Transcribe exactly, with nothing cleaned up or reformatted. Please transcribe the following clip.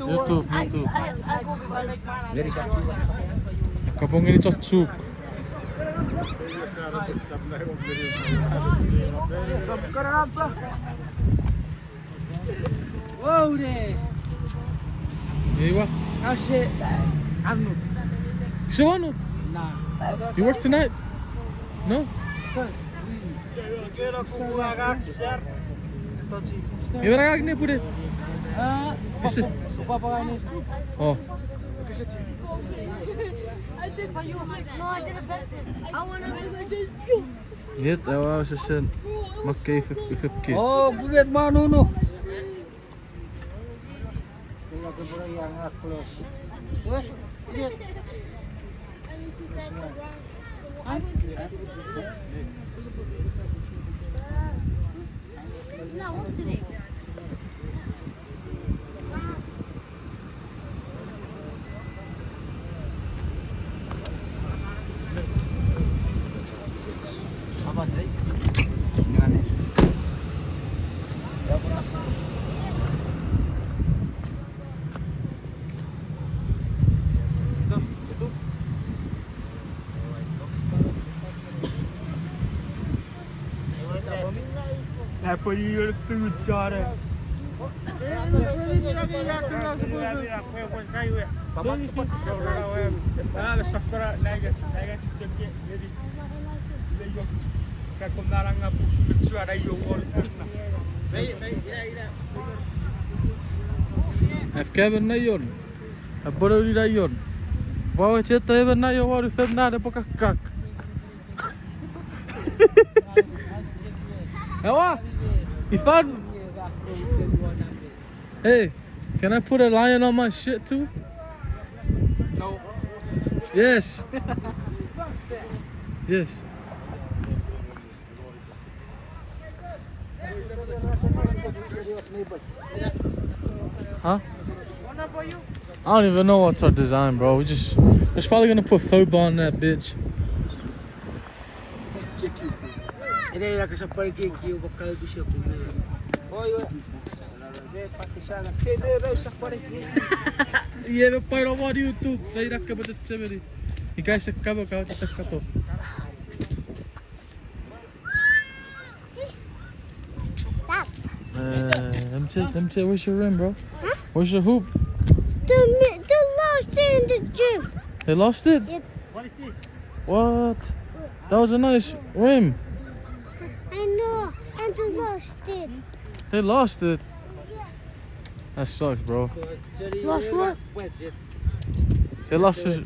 YouTube, YouTube. Kapong ngeni chochuk. Wow, ne. Ewa. Ause, anu. Siwano? Na. You work tonight? No? Ewe ra gak ne pune? Ah, ese. Papa, papa, ne. Oh. I did, but you were like, no, I did a better thing. I wanna be like you. Nget ewe ausessen makkei ifep, ifep kei. Oh, buget manunu. Af ka emon naion. Apwonueta naion. Pwe a wecheta emon naion wanu fem nan epwe kakkak. Ewa, ifan. Hey, can I put a lion on my shit too? No. Yes. Yes. Huh? I don't even know what's our design, bro. We just, we're just probably gonna put football in that bitch. Iei me pwan on YouTube, meinakkamo chechemeni. Ika ese kamo, kamocheta katon. Stop. Uh, M J, M J, where's your rim, bro? Huh? Where's your hoop? The, the lost it in the gym. They lost it? Yep. What? That was a nice rim. I know, and they lost it. They lost it? Yeah. That sucks, bro. Lost what? They lost his...